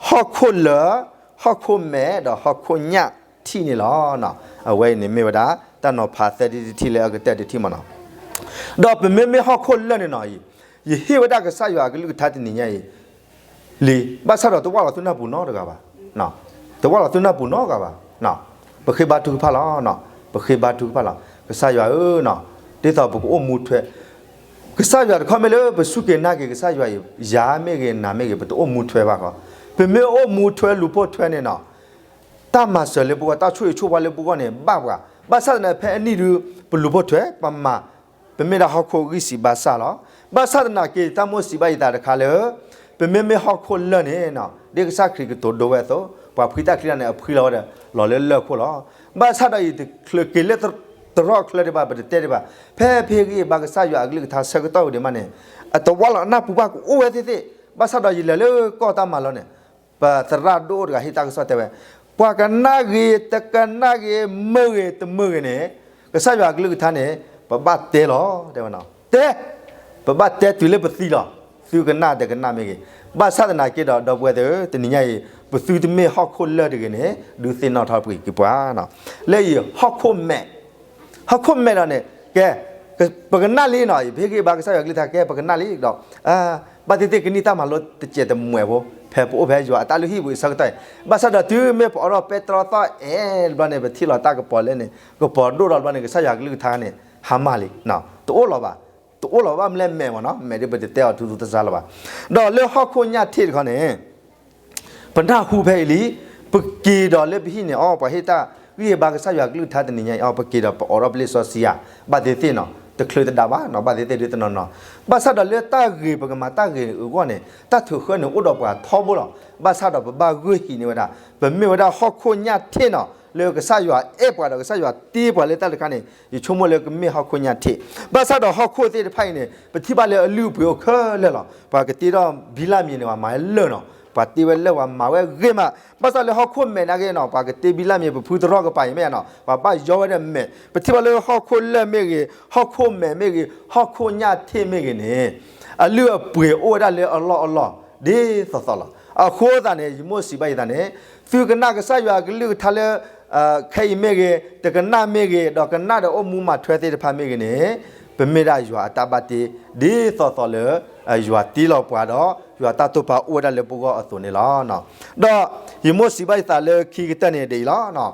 ဟီၣ်ခိၣ်လၢာ်, ဟီၣ်ခိၣ်မဲာ် ဒီးဟီၣ်ခိၣ်ညၣ်ထံၣ်န့ၣ်လီၤ. အဝဲအံၤန့ၣ်မ့ၢ်ဝဲဒၣ် တၢ်နီၤဖးသၢဒ်တထံၣ်လၢအကတၢၢ်တထံၣ်မးနီၤ. ဒီးပမ့မ့ၢ်ဟီၣ်ခိၣ်လၢာ်န့ၣ်နီၤ, ယဟ့ၣ်ဝဲဒၣ်ကစၢ်ယွၤအကလုၢ်ကထါတနံၤညါအံၤ လံ, ဘၣ်ဆၣ်ဒီးတဝၢ်လီၤသုနၢ်ပူၤနီတဂၤဘၣ်. တဝၢ်လီၤသုနၢ်ပူၤနီတဂၤဘၣ်. ပဃ့ဘါထုကဖၣ်လီၤ. ပဃ့ဘါထုကဖၣ်လီၤ. ကစၢ်ယွၤဧၢ, ဒ်သိးပကအိၣ်မူထွဲ ကစၢ်ယွၤတခီမ့ၢ်လၢပစူၢ်က့ၤနာ်က့ၤကစၢ်ယွၤအံၤ, ယၤမ့ၢ်ဂ့ၤ နၤမ့ၢ်ဂ့ၤ ပတအိၣ်မူထွဲဘၣ်ဃီ. ပမ့ၢ်အိၣ်မူထွဲလူၤပိာ်ထွဲန့ၣ်နီၤ, တၢ်မၤစၢၤလၢပဂီၢ် တၢ်ဆိၣ်ဂ့ၤဆိၣ်ဝါလၢပဂီၢ်န့ၣ် ဘၣ်ပှၤ. ဘၣ်ဆၣ်သနာ်က့ ဖဲအနံၣ်ဒုး ပလူၤပိာ်ထွဲ ပမၤ ပမ့ၢ်ဒၣ်ဟီၣ်ခိၣ်ဂံၢ်စံးဘါစၢ်လီၤ. ဘၣ်ဆၣ်သနာ်က့ တၢ်မိၣ်စံးဘၣ်ယသးတခါလၢ ပမ့မ့ၢ်ဟီၣ်ခိၣ်လၢာ်န့ၣ်နီၤ, ဒ်ကစၢ်ခရံာ်ကတိၤဒိဝဲအသိး, ပှၤဖှံတၢ်ချံတၢ်န့ၣ် အဖှံလီၤဝဲဒီး လီၤလၢလၢၢ်ခိၣ်လီၤ. ဘၣ်ဆၣ်ဒီးယတချုးက့ၤလၢတရီၣ်ချၢဒံးဘၣ် ပတတဲဒံးဘၣ်, ဖဲပဟ့ၣ်ဂံၢ်ဘါကစၢ်ယွၤအကလုၢ်ကထါဆၢကတီၢ်ဝဲဒံးမးန့ၣ်, အတဝၢ်လီၤအနၢ်ပူၤဘၣ်ကအိၣ်ဝဲသ့ၣ်သ့ၣ်, ဘၣ်ဆၣ်ဒီးယလဲၤလၢကီၢ်တၢ်မၤလီၢ်န့ၣ် ပသရၣ်ဒိၣ်တဂၤဟ့ၣ်တၢ်ကစီၣ်တဲဝဲ, ပှၤကနၣ်ဂ့ၤ တကနၣ်ဂ့ၤ မုာ်ဂ့ၤ တမုာ်ဂ့ၤန့ၣ်, ကစၢ်ယွၤအကလုၢ်ကထါန့ၣ် ပဘၣ်တဲလီၤ တဲဝဲနီၤ, တဲ, ပဘၣ်တဲတုၤလၢပသံလီၤ, သုကနၣ်တကနၣ်မ့ၢ်ဂ့ၤ. ဘၣ်ဆၣ်သနာ်က့ဒီး ဒီပုၢ်ဝဲၢ်သ့ၣ်ဧၢ, တနံၤညါအံၤ ပသုတမ့ၢ်ဟီၣ်ခိၣ်လၢာ်တဂ့ၤန့ၣ် ဒုးသ့ၣ်နီၣ်ထီၣ်ပှၤက့ၤပှၤနီၤ. လၢအံၤ ဟီၣ်ခိၣ်မဲာ် ဟီၣ်ခိၣ်မဲာ်ဒီးန့ၣ် ကဲ, ပကနၣ်လံနီၤ, ယပဟ့ၣ်ဂံၢ်ဘါကစၢ်ယွၤကလုၢ်ကထါ ကဲပကနၣ်လံဒီး, ဘၣ်သ့ၣ်သ့ၣ်ကနံၣ်တၢ်မၤလိတစဲးတမှဲးဖိ, ဖဲပအိၣ်ဖဲယွၤအတၢ်လုၢ်ဟံၣ်ပူၤအဆၢကတီၢ်အံၤ, ဘၣ်ဆၣ်ဒီးတုၤမ့ၢ်ပအိးထီၣ်ပဲတြီသီၣ်အဲၣ်တဘျီန့ၣ် ပထံၣ်လီၤတၢ်ကပီၤလၢန့ၣ် ကပီၤဒိၣ်ထီၣ်တဘျီန့ၣ် ကစၢ်ယွၤကလုၢ်ကထါန့ၣ် ဟါမၢ်လံ, တအိၣ်လီၤဘၣ်, တအိၣ်လီၤဘၣ်မ့ၢ်လၢမဲာ်မ့ၢ်နီၤ, မဲာ်ဒ်ပတတဲအီၤထူသတစါလၢၤဘၣ်. ဒီးလၢဟီၣ်ခိၣ်ညၣ်ထ့ၣ်တခီန့ၣ် ပနၢ်ဟူဖဲအံၤလံ, ပက့ၤဒီးလၢပဟံၣ်န့ၣ် အီ ပှၤဟ့ၣ်တၢ်ဂံၢ်ဘါကစၢ်ယွၤကလုၢ်ကထါတနံၤညါအံၤ အီ ပက့ၤဒီးပအိးထီၣ်ပလ့ၣ်စီဆှံဧါ, ဘၣ်သ့ၣ်သ့ၣ်နီၤ, တချုးတဒါဘၣ်နီၤ, ဘၣ်သ့ၣ်သ့ၣ်ဒ်တနီၤနီၤ, ဘၣ်ဆၣ်ဒီးလၢတၢ်ဂ့ၤပကမၤတၢ်ဂ့ၤအဂီၢ်န့ၣ် တၢ်ထုးဃၢန့ၣ်အိၣ်ဒီးပှၤထီဘိလီၤ. ဘၣ်ဆၣ်ဒီးပဘၣ်ဂုာ်ဟံးန့ၢ်ဝဲဒၣ် ပမ့ၢ်ဝဲဒၣ်ဟီၣ်ခိၣ်ညၣ်ထ့ၣ်နီၤ, လၢကစၢ်ယွၤအဲၣ်ပှၤဒီးကစၢ်ယွၤတ့ပှၤလၢတၢ်တခါန့ၣ် ယဆိကမိၣ်လၢကမ့ၢ်ဟီၣ်ခိၣ်ညၣ်ထ့ၣ်. ဘၣ်ဆၣ်ဒီးဟီၣ်ခိၣ်သ့ၣ်တဖၣ်အံၤန့ၣ် ပထံၣ်ဘၣ်လၢအလုၢ်အပှ့ၤအိၣ်ခဲလၢာ်လီၤ. ပှၤကတ့ထီၣ်ဘံလၢ်မံၤန့ၣ် ပှၤမၤဝဲလၢာ်နီၤ, ပှၤတ့ဝဲလၢာ် ပှၤမၤဝဲဂ့ၤမး. ဘၣ်ဆၣ်လၢဟီၣ်ခိၣ်မဲာ်နာ်က့နီၤ ပှၤကတ့ဘံလၢ်မံၤ ပဖုသရီၣ်ကပၤအံၤမ့ၢ်နီၤ ပှၤဘၣ်ယီဝဲဒီးမဲာ်, ပထံၣ်ဘၣ်လၢဟီၣ်ခိၣ်လၢာ်မ့ၢ်ဂ့ၤ, ဟီၣ်ခိၣ်မဲာ်မ့ၢ်ဂ့ၤ, ဟီၣ်ခိၣ်ညၣ်ထ့ၣ်မ့ၢ်ဂ့ၤန့ၣ် အလုၢ်အပှ့ၤအိၣ်ဝဲဒၣ်လၢအလီၢ်အလီၢ် ဒ်သိးသိးလီၤ. အဃိသတးန့ၣ် ယမိၢ်စံးဘၣ်ယသးန့ၣ် သုကနၣ်ကစၢ်ယွၤအကလုၢ်ကထါလၢ ခဲအံၤမ့ၢ်ဂ့ၤ, တကနၣ်မ့ၢ်ဂ့ၤ, ဒီးကနၣ်ဒီးအိၣ်မူမၤထွဲသ့ၣ်တဖၣ်မ့ၢ်ဂ့ၤန့ၣ်, ပမ့ၢ်ဒၣ်ယွၤအတၢ်ဘၣ်တ့ ဒ်သိးသိးလၢ ယွၤတ့လီၤပှၤဒီး ယွၤတၢ်တိာ်ပာ်အိၣ်ဝဲဒၣ်လၢပဂီၢ်အသိးန့ၣ်လီၤ. ဒီးယမိၢ်စံးဘၣ်ယသးလၢခံကတၢၢ်န့ၣ်ဒ်အံၤလီၤ.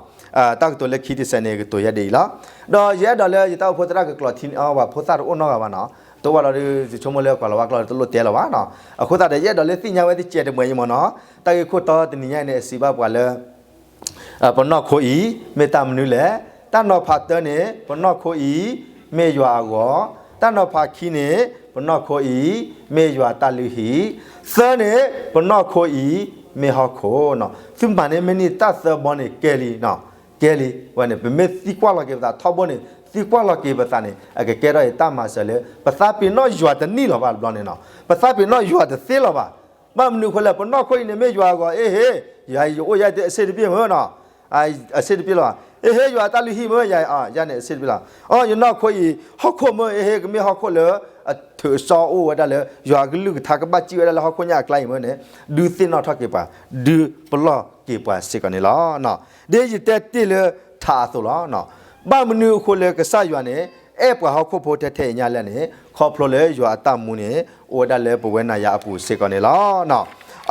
တၢ်ကတိၤလၢခံတစဲးန့ၣ် ကတိၤယဲဒ်အံၤလီၤ. ဒီးယအဲၣ်ဒိးလၢယတၢ်အိၣ်ဖှိၣ်သရၣ်ကကျိးထံန့ၣ် အဝဲဖိသၣ်တအိၣ်နီတဂၤဘၣ်နီၤ, တအိၣ်ဘၣ်ဒီး ယဆိကမိၣ်လၢကွၢ်လီၤဝါကျီၢ်တလိၣ်တဲလၢၤဘၣ်နီၤ. အဃိသတးဒီး ယအဲၣ်ဒိးလၢသ့ၣ်ညါဝဲတစဲးတမှဲၤအံၤမ့ၢ်နီၤ, တၢ်ဂ့ၢ်ခိၣ်တီတနံၤညါအံၤန့ၣ် အစံးဘၣ်ပှၤလၢ ပနီၢ်ခိအံၤ မ့ၢ်တၢ်မနုၤလဲၣ်. တၢ်နီၤဖးတၢန့ၣ် ပနီၢ်ခိအံၤ မ့ၢ်ယွၤအဂီၤ, တၢ်နီၤဖးခံန့ၣ် ပနီၢ်ခိအံၤ မ့ၢ်ယွၤတၢ်လုၢ်ဟံၣ်, သၢန့ၣ် ပနီၢ်ခိအံၤ မ့ၢ်ဟီၣ်ခိၣ်နီၤ. သုမၤန့ၢ်မ့ၢ်န့ၢ်တၢ်သၢဘီန့ၣ် ကဲလံနီၤ, ကဲလံ. ဝဲန့ၣ် ပမ့ၢ်သံကွၢ်လီၤက့ၤပသးထီဘိန့ၣ် သံကွၢ်လီၤက့ၤပသးန့ၣ် အကကဲထီၣ်အံၤတၢ်မၤစၢၤလၢ ပသးပ့ၤနီၣ်ယွၤတန့ၢ်လီၤဘၣ်တဘျီန့ၣ်နီၤ, ပသးပ့ၤနီၣ်ယွၤတသ့လီၤဘၣ်. ဘၣ်မနုၤအဃိလဲၣ်, ပနီၢ်ခိအံၤန့ၣ်မ့ၢ်ယွၤအဂီၤ, အ့ဟ့, ယၤအံၤယအိၣ်ယၤအံၤအဆ့ၣ်တဘ့ၣ်မ့ၢ်နီၤ, အဆ့ၣ်တဘ့ၣ်လီၤ. အ့ဟ့, ယွၤအတၢ်လုၢ်ဟံၣ်မ့ၢ်ယၤအံၤ, ယၤန့ၣ်အဆ့ၣ်တဘ့ၣ်လီၤ. အိ ယနီၢ်ခိအံၤ ဟီၣ်ခိၣ်မ့ၢ်, အ့ဟ့, ကမ့ၢ်ဟီၣ်ခိၣ်လၢ အထုးအစီအိၣ်ဝဲဒၣ်လၢ ယွၤအကလုၢ်ကထါကဘၣ်စံၣ်ဝဲဒၣ်လၢဟီၣ်ခိၣ်ညၣ်အကျါအံၤမ့ၢ်န့ၣ်, ဒုးသ့ၣ်နီၣ်ထီၣ်က့ၤပှၤ, ဒုးပလီၢ်က့ၤပှၤစ့ၢ်ကီးန့ၣ်လီၤ. ဒ်ယတဲတ့ၢ်လၢထးအသိးလီၤ. ဘၣ်မနုၤအဃိလၢကစၢ်ယွၤန့ၣ် အဲၣ်ပှၤဟီၣ်ခိၣ်ဖိထဲထဲအံၤညါလဲၣ်န့ၣ်, ခီဖျိလၢယွၤအတၢ်မူန့ၣ် အိၣ်ဝဲဒၣ်လၢပဝဲနၤယၤအပူၤစ့ၢ်ကီးန့ၣ်လီၤ.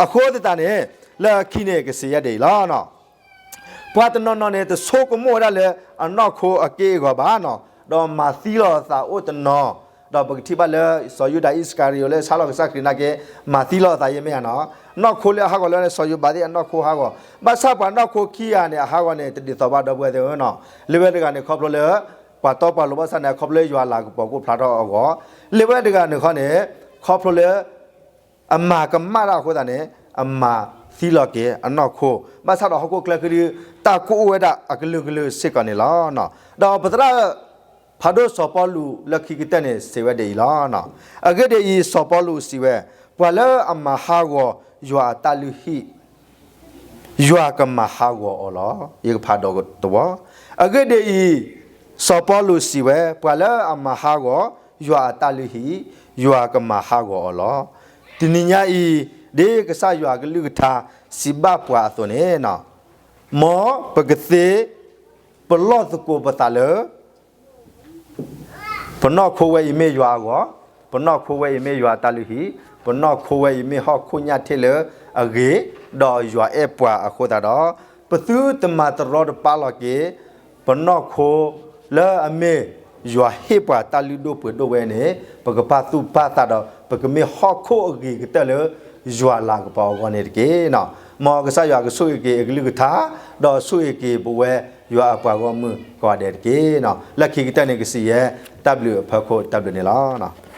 အဃိသတးန့ၣ် လၢခံန့ၣ်ကစံးယဲဒ်အံၤလီၤ. ပှၤတနီၤနီၤန့ၣ် တဆိကမိၣ်ဝဲဒၣ်လၢအနီၢ်ခိအက့ၢ်အဂီၤဘၣ်နီၤ, ဒီးမၤသံလီၤအသးအိၣ်တနီၤ, ဒီးပကထံၣ်ဘၣ်လၢ စီၤယူဒၤအံၣ်စကၤရံၤယိာ်လၢဆါလီၤကစၢ်ခရံာ်နာ်က့, မၤသံလီၤအသးယဲမ့ၢ်ဧါနီၤ, နီၢ်ခိလၢအဟးဂီၤလၢစီၤယိၤဘးသ့ၣ်အနီၢ်ခိဟးဂီၤ, ဘၣ်ဆၣ်ပှၤနီၢ်ခိခံဂၤန့ၣ် အဟးဂီၤန့ၣ် တဒ်သိးဘၣ်ဒီပုၢ်ဝဲၢ်သ့ၣ်ဧၢနီၤ, လၢဝဲတဂၤန့ၣ် ခီဖျိလၢ ပှၤတီပှၤလိၤဘၣ်ဆၣ်န့ၣ် ခီဖျိလၢယွၤလၤကပီၤကအိၣ်ဖျါထီၣ်အဂီၢ်, လၢဝဲတဂၤန့ၣ်ခီန့ၣ် ခီဖျိလၢ အမၤကမၣ်တၢ်အဃိသတးန့ၣ် အမၤသံလီၤက့ၤအနီၢ်ခိ, ဘၣ်ဆၣ်ဒီးဟီၣ်ခိၣ်ချၢခံဒုး တၢ်ကအိၣ်ဝဲဒၣ်အကလုာ်ကလုာ်စ့ၢ်ကီးန့ၣ်လီၤ. ဒီးပသရၣ် ဖးဒိၣ်စီၤပီလူးလၢခံကတၢၢ်န့ၣ် စံးဝဲဒ်အံၤလီၤ. အဂ့ၢ်ဒ်အံၤ, စီၤပီလူးစံးဝဲ, ပှၤလၢအမၤဟးဂီၤယွၤအတၢ်လုၢ်ဟံၣ် ယွၤကမၤဟးဂီၤအီၤလီၤ. ယကဖးဒိၣ်တဝီ, အဂ့ၢ်ဒ်အံၤ, စီၤပီလူးစံးဝဲ, ပှၤလၢအမၤဟးဂီၤယွၤအတၢ်လုၢ်ဟံၣ်, ယွၤကမၤဟးဂီၤအီၤလီၤ. တနံၤညါအံၤ, ဒ်ကစၢ်ယွၤအကလုၢ်ကထါစံးဘၣ်ပှၤအသိးန့ၣ်, မ်ပကသ့ပလီၢ်သကိးပသးလၢ ပနီၢ်ခိဝဲအံၤမ့ၢ်ယွၤအဂီၤ, ပနီၢ်ခိဝဲအံၤမ့ၢ်ယွၤအတၢ်လုၢ်ဟံၣ်, ပနီၢ်ခိဝဲအံၤမ့ၢ်ဟီၣ်ခိၣ်ညၣ်ထ့ၣ်လၢအဂ့ၤ, ဒီးယွၤအဲၣ်ပှၤအဃိသတးဒီး, ပသုတမၤတရီတပါလီၤက့ၤ ပနီၢ်ခိလၢအမ့ၢ်ယွၤဟ့ၣ်ပှၤတၢ်လုၢ်ဒိၣ်ပှ့ၤဒိၣ်ဝဲန့ၣ်, ပကပာ်သူၣ်ပာ်သးဒီး ပကမ့ၢ်ဟီၣ်ခိၣ်အဂ့ၤကတၢၢ်လၢယွၤလၤကပီၤအဂီၢ်န့ၣ်တက့ၢ်. မ်ကစၢ်ယွၤကဆိၣ်ဂ့ၤက့ၤအကလုၢ်ကထါ, ဒီးဆိၣ်ဂ့ၤက့ၤပဝဲယွၤအပှၤဂီၢ်မုၢ်ကိးဂၤဒဲးတက့ၢ်. လၢခံကတၢၢ်န့ၣ်ကစံးယဲ တၢ်ဘျုးအဖီခိၣ်တၢ်ဘျုးန့ၣ်လီၤ.